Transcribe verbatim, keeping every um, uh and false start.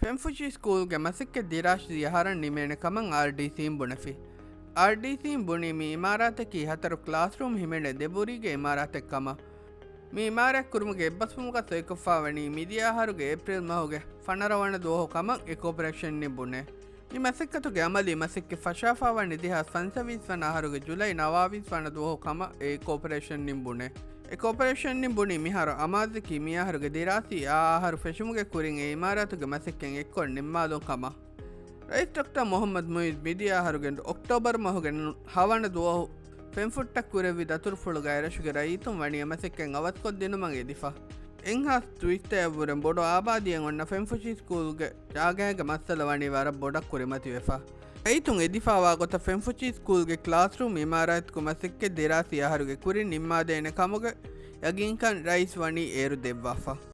ފެންފުށި ސްކޫލްގެ މަސައްކަތް ދިރާސީ އަހަރަށް ނިމޭނެ ކަމަށް އާރްޑީސީން ބުނެފި. އާރްޑީސީން ބުނީ މި އިމާރާތަކީ ހަތަރު ކްލާސްރޫމް ހިމެނޭ ދެބުރީގެ އިމާރާތެއް ކަމަށް. މި އިމާރާތް ކުރުމުގެ އެއްބަސްވުމުގަ ސޮއިކޮށްފާވަނީ މިދިޔަ އަހަރުގެ އޭޕްރީލް މަހުގެ ފަނަރަ ވަނަ ދުވަހު ކަމަށް އެ ކޯޕަރޭޝަން ބުނޭ. މި މަސައްކަތުގެ އަމަލީ މަސައްކަތް ފަށާފާވަނީ ދެހާސް ފަންސަވީސް ވަނަ އަހަރުގެ ޖުލައި ނަވާވީސް ވަނަ ދުވަހު ކަމަށް އެ ކޯޕަރޭޝަން ބުނޭ. އެ ކޯޕަރޭޝަން ބުނީ މިހާރު އަމާޒަކީ މި އަހަރުގެ ދިރާސީ އާ އަހަރު ފެށުމުގެ ކުރިން އެ އިމާރާތުގެ މަސައްކަތް އެއްކޮށް ނިންމާލުން ކަމަށް. ރައީސް ޑޮކްޓަރ މުހައްމަދު މުއިއްޒު މިދިޔަ އަހަރުގެ އޮކްޓޯބަރު މަހުގެ ހަވަނަ ދުވަހު ފެންފުއްޓަށް ކުރެއްވި ދަތުރުފުޅުގައި ރަށުގެ ރައްޔިތުން ވަނީ އެ މަސައްކަތް އަވަސްކޮށްދިނުމަށް އެދިފަ. އެއްހާސް ދުއިސައްތައަށްވުރެ ބޮޑު އާބާދީއެއް އޮންނަ ފެންފުށި ސްކޫލްގެ ޖާގައިގެ މައްސަލަ ވަނީ ވަރަށް ބޮޑަށް ކުރިމަތިވެފަ. ރައްޔިތުން އެދިފާވާ ގޮތަށް ފެންފުށި ސްކޫލްގެ ކްލާސްރޫމް އިމާރާތްކޮށް މަސައްކަތް ދިރާސީ އަހަރުގެ ކުރިން ނިންމާދޭނެ ކަމުގެ ޔަގީންކަން ރައީސް ވަނީ އޭރު ދެއްވާފަ.